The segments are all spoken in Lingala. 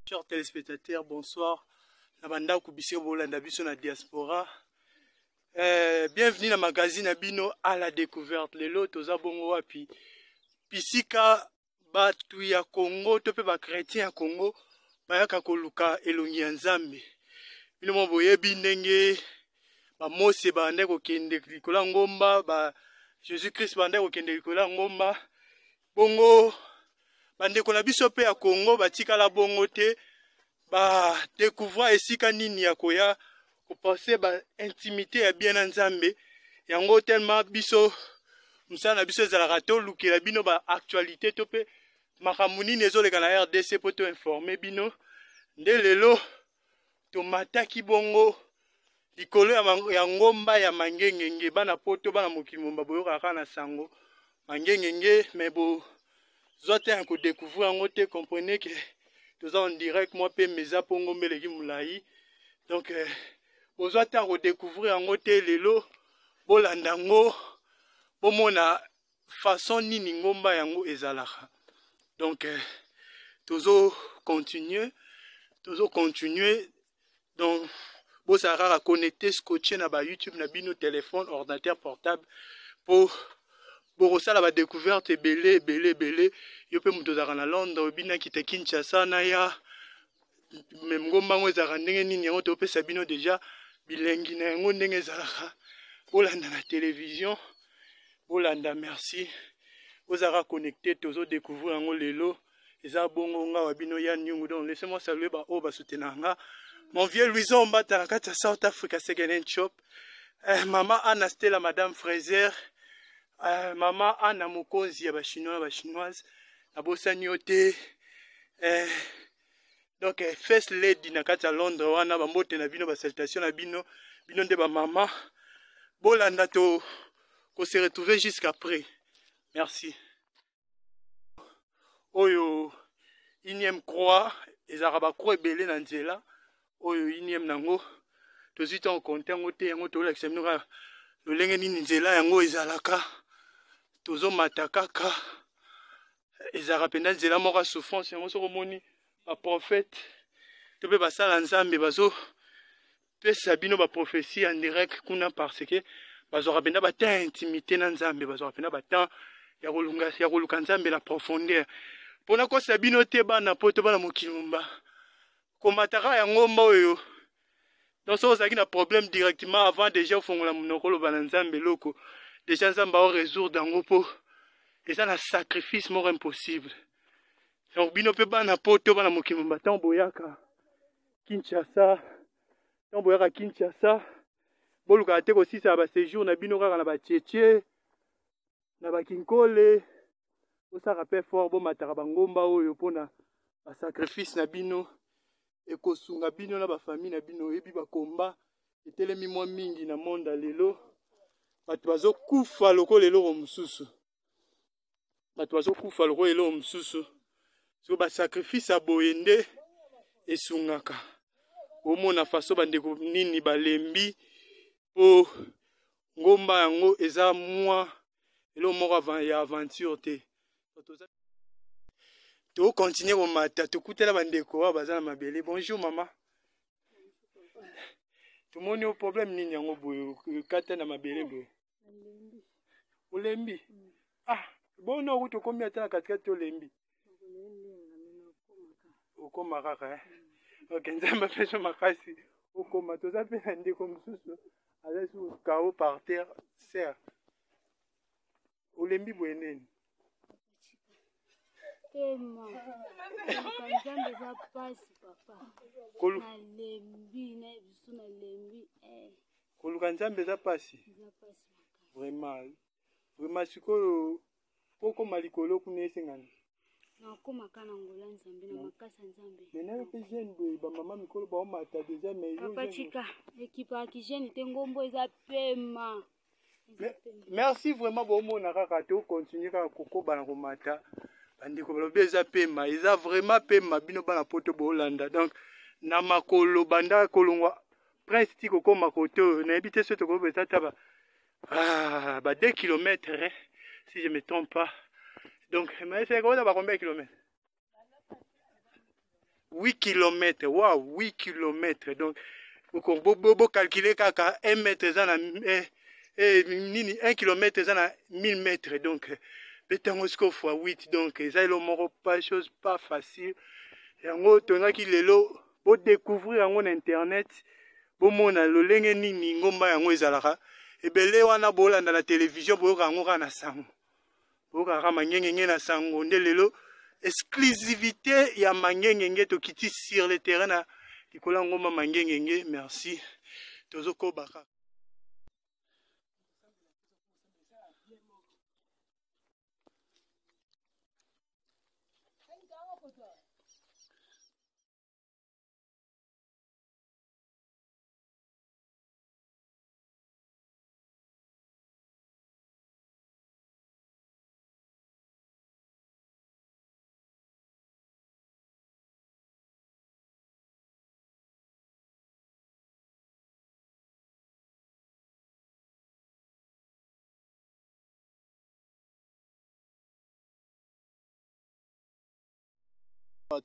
Chers téléspectateurs, bonsoir. Na bandako bisika bolanda biso na diaspora. Eh, bienvenue na magazine na bino à la découverte. Lelo toza bongo wapi? Bisika bato ya Congo to pe ba chrétien ya Congo bayaka koluka elongi ya Nzambe. Bino mo boyebi ndenge ba Mose bandaki kokende likolo ya ngomba, ba Jésus Christ bandaki kokende likolo ya ngomba. Bongo bandeko na biso mpe ya Congo batikala bongo te, ba découvra esika nini ya koya kopense ba intimité ya bien na Nzambe. Yango tellement biso mosala na biso ezalaka tolukela bino ba actualité to mpe makambo nini ezoleka na RDC mpo to informe bino. Nde lelo tomataki bongo likolo ya ngomba ya Mangengenge. Bana poto, bana mokili momba boyokaka kaka na sango Mangengenge, mais bozwa te ya kodécouvrir yango te. Comprenez que toza en direct, mwa mpe meza mpo ngomba eleki molai, donc bozwa te ya kodécouvrir yango te. Lelo bolanda yango, bomona façon nini ngomba yango ezalaka. Donc tozo continuer, tozo continuer. Donc bozala kaka connecté, scotché na ba YouTube na bino, téléphone, ordinateur portable, po bokosala ba découverte ebele ebele ebele. Yo mpe moto ozalaka na Londres, obinaki te Kinshasa na ya me ngomba yango ezalaka ndenge nini, yango topesa bino deja bilengi na yango ndenge ezalaka. Bolanda na télévision, bolanda, merci. Bozalaka connecté, tozo découvrir yango lelo. Eza bongo nga wa bino ya Nyungu. Donc laissez-moi saluer ba oyo basoutenaka nga, mon vieux Louison Mbata na kati ya South Africa Second Hand Shop, mama Anna Stella, madame Fraser, mama Anna mokonzi ya ba chinois na ba chinoise, nabosani yo te. Donc first lady na kati ya Londres wana, bambote na bino, ba salutation na bino, bino nde ba mama. Bolanda to ko se retrouver jusqu'après. Merci. Oyo unième croix, ezalaka ba croix ebele na nzela. Oyo unième nango tozwi ntango konte yango te, yango tolakisa bino kaka lolenge nini nzela yango ezalaka. Tozomata kaka, ezalaka mpenza nzela moko ya souffrance. Yango soki omoni ba prophète to mpe basala Nzambe bazopesa bino ba prophétie en direct kuna, parce que bazwaka mpenza ba temps ya intimité na Nzambe, bazwaka mpenza ba temps ya kolunga, ya koluka Nzambe na profondeur. Mpona kosa bino te bana poto, bana mokili momba, komataka ya ngomba oyo. Donc soki ozalaki na problème directement avant déjà ofongola monoko oloba na Nzambe eloko, déjà Nzambe ao résoudre yango, mpo eza na sacrifice moko impossible. Donc bino mpe bana poto, bana mokili momba, ntango boyaka Kinshasa, ntango boyaka Kinshasa, bolukaka te kosisa ba séjour na bino kaka na ba tietie na ba kinkole. Bosalaka mpe fort, bomataka bangomba oyo mpona ba sacrifice na bino ekosunga bino na ba famille na bino. Oyebi bakomba etelemi mwa mingi na monde ya lelo, bato bazokufa lokola eloko mosusu, bato bazokufa lokola eloko mosusu. So ba sacrifice ya boye nde esungaka. Omona faso bandeko nini balembi, po ngomba yango eza mwa eloko moko ya aventure te. To continuer komata, tokutela bandeko oyo baza na mabele. Bonjour mama, tomoni yo problème nini yango boye kata na mabele boye? Olembi? Ah, bono okuti okomi ata na katikati, olembi? Okoma kaka, eh? Ok, Nzambe apesa makasi okoma. Toza mpe na ndeko mosusu aza su KO par terre. Ser, olembi boye nini? Tema koluka Nzambe eza pasi papa. Nalembi na biso, nalembi eh. Koluka Nzambe eza pasi. Eza pasi makasi. Vraiment, vraiment. Sikoyo po okoma likolo kuna esengani Nakomaka na ngola Nzambe, na makasi ya Nzambe. Mais nayo mpe jeune boye, bamama mikolo baomata déjà, mais yo Papa, jeune. Tika ekipaka jeune te, ngombo eza pema. Merci vraiment. Bomona kaka tocontinue kaka kokoba na komata. Bandeko balobi eza pema, eza vraiment pema. Bino bana poto bolanda. Donc na makolo banda kolongwa Prince ti kokoma kote oyo, nayebi te soki tokoki eza ta ba 2 kilomètres, hein, si je me trompe pas. Donc maeseka oza ba combien kilomètres? 8 km, wow, 8 km. Donc bocalcule kaka 1 mètre eza na nini, 1 km eza na 1000 mètres. Donc betango sikoyo fois 8. Donc eza elo moko pas chose pas facile. Yango tongaki lelo bodécouvrir yango na internet, bomona lolenge nini ngomba yango ezalaka. Ebele wana bolanda na télévision, boyoka yango kaka na sango, boyokaka Mangengenge na sango. Nde lelo exclusivité ya Mangengenge, tokiti sur le terrain na likolo ya ngomba Mangengenge. Merci, tozokoba kaka.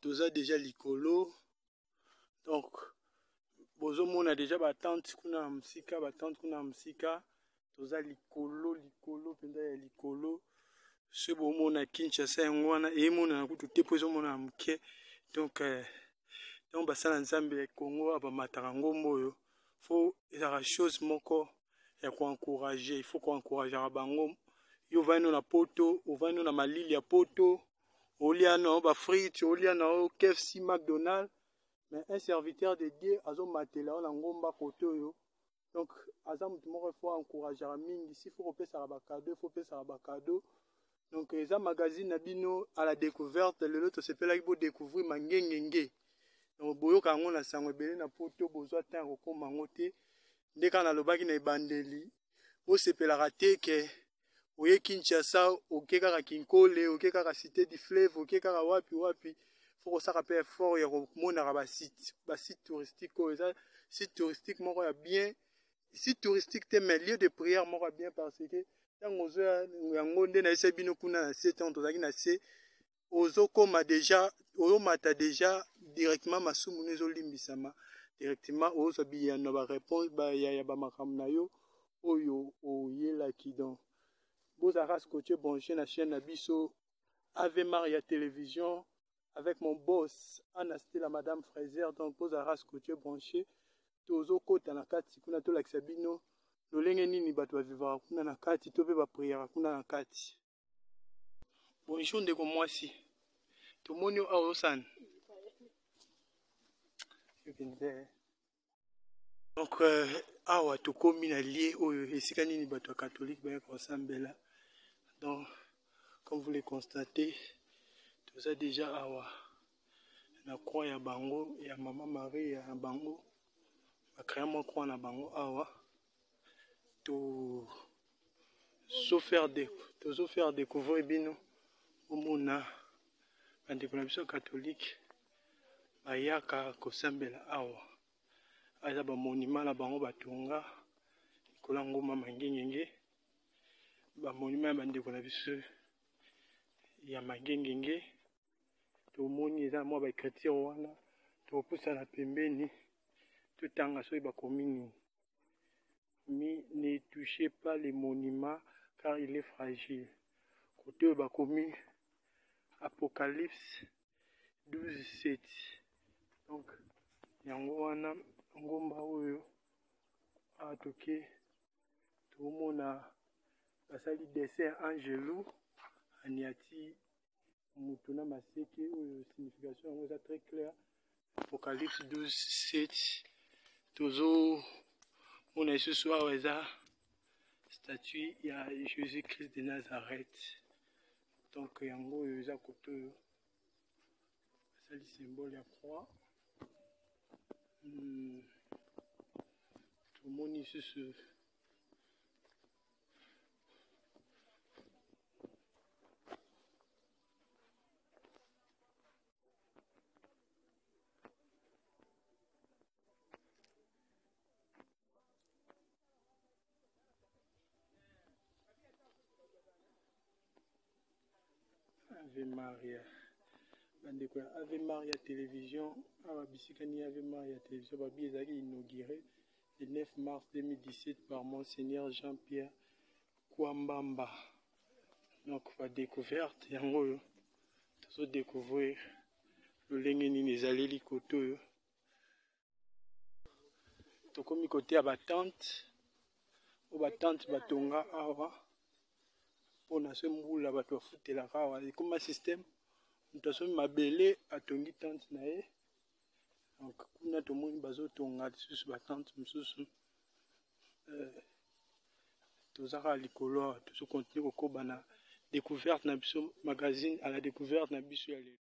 Toza déjà likolo, donc bozomona déjà batente kuna na mosika, batente kuna na mosika. Toza likolo, likolo mpenza ya likolo. So bomona Kinshasa yango wana, emonana kutu te mpo ezomonana moke. Donc donc basala Nzambe ya Congo bamataka ngomba oyo, faut ezalaka chose moko ya koencourage. Il faut koencourageaka bango. Yo ovandi na Poto, ovandi na malili ya Poto, olia na bafrite, olia na KFC, McDonald, mais un serviteur de Dieu azomatela yo na ngomba kote oyo. Donc aza motu moko faut encourageaka mingi. Si faut kopesaka bacadeau, faut opesaka bacadeau. Donc eza magazine na bino À la découverte. Lelo tosepelaki bodécouvrir Mangengenge. Donc boyoka yango na sango ebele na Poto, bozwa temps ya kokóma yango te. Nde kaka nalobaki na ebandeli, bosepelaka te ke oye Kinshasa, oke kaka Kinkole, oke kaka Cité du Fleuve, oke kaka wapi wapi. Faut kosaka mpe effort ya komonaka basite, basite touristique oyo. Eza site touristique moko ya bien, site touristique te, mais lieu de prière moko ya bien, parce que ntango ozoya yango nde nayebisa bino kuna na se, ntango tozalaki na se, ozokoma déjà, ozomata déjà directement, masumu no ezolimbisama directement, ozwa biyano na baréponse ya bamakambo na yo oyo oyelaki. Donc bozalaka scotché, branché na chaîne na biso Ave Maria Télévision avec mon boss Anastela, Madame Fraser. Donc bozalaka scotché, branché. Tozokota na kati kuna, tolakisa bino lolenge nini bato bavivaka kuna na kati to mpe bapriaka kuna na kati. Bonjour ndeko mwasi, tomoni yo awa osana. Donc awa tokomi na lieu oyo esika nini bato ya catholique bayaka kosambela. Donc comme vous le constatez, toza déjà awa na croix ya bango, ya Mama Marie ya bango. Bacréa mwa croix na bango awa. Tozo faire découvrir bino, omona bandeko na biso catholique bayaka kosambela awa. Eza bamonument na bango batonga likolo ya ngomba Mangengenge, bamonument ya bandeko na biso ya Mangengenge. Tomoni eza mwa baécriture wana, topusana pembeni, totanga soki bakomi nini. Mi ne touchez pas les monuments car il est fragile. Kote oyo bakomi Apocalypse 12 7. Donc yango wana ngomba oyo. Awa toke, tomona basali dessin ya angelu aniati moto na maseke oyo. Signification yango eza très clair, Apocalypse 12 7. Tozomona lisusu awa eza statue ya Jésus Christ de Nazareth. Donc yango oyo eza kote oyo basali symbole ya croix. Tomoni lisusu Ave Maria. Bandeko ya Ave Maria Television, awa bisika ni Ave Maria Television babi ezalaki inauguré le 9 mars 2017 par Monseigneur Jean-Pierre Kwambamba. Donc ba découverte yango oyo tozo découvrir lolenge nini ezaleli kote oyo. Tokomi kote ya ba tente oyo ba tente batonga awa mpona se mbula bato bafutelaka awa ekoma système moto asomi mabele atongi tente na ye donc kuna tomoni bazotonga lisusu ba tente mosusu euh, toza kaka likolo awa tozo continue kokoba na découverte na biso magazine à la découverte na biso ya lelo.